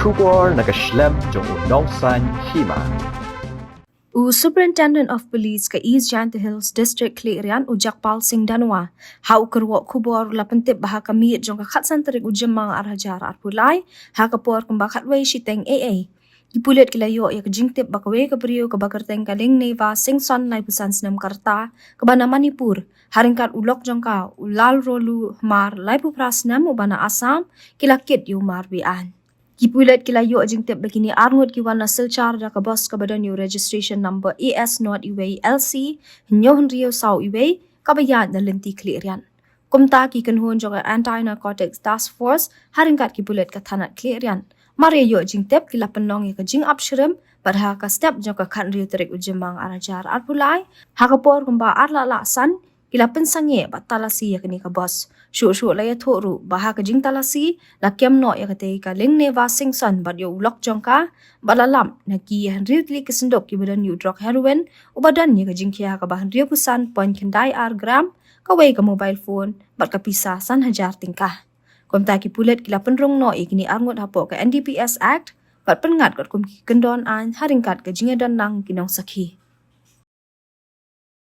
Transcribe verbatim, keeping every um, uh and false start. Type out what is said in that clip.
Khubor na ka shlem jong u nongsan hima. U Superintendent of Police ka East Jaintia Hills District Khliehriat, u Jagpal Singh Dhanwa, ha u kyrwoh khubor u la pyntip ba ha ka miet jong ka khatsan tarik u Jymmang ar hajar arphew lai, ha ka por kumba khatwei shiteng A A, ki pulit ki la ïoh ïa ka jingtip ba kawei ka briew kaba kyrteng ka Lingneva Singson, laiphew san snem ka rta, kaba na Manipur, ha ryngkat u lok jong ka u Lalrolu Hmar, laiphew phra snem, uba na Assam, ki la kit ïa u mar be-aiñ. Ki pulit ki la ïoh jingtip ba kine arngut ki wan na Silchar da ka bus kaba don ïa u registration number A S nought iwei L C hynñiew hynriew saw iwei, kaba ïaid na lynti Khliehriat. Kumta ki kynhun jong ka Anti Narcotics Task Force ha ryngkat ki pulit ka thanat Khliehriat, mar ïa ïoh jingtip, ki la pynlong ïa ka jingap shrim, bad ha ka step jong ka khathynriew tarik u Jymmang ar hajar arphew lai, ha ka por kumba ar lah lah san, ki la pynsangeh bad talasi ïa kane ka bus. Shuh shuh la ïathuh ruh ba ha ka jingtalasi la kem noh ïa katei ka Lingneva Singson bad ïa u lok jong ka, bad la lap na ki hynriew tylli ki synduk kiba don ïa u drok heroin, uba don ïa ka jingkhia kaba hynriewphew san point khyndai ar gram, kawei ka mobile phone bad ka pisa san hajar tyngka. Kumta ki pulit ki la pynrung noh ïa kine arngut hapoh ka N D P S Act, bad pynngat katkum ki kyndon aiñ ha ryngkat ka jingïadon lang ki nongsakhi.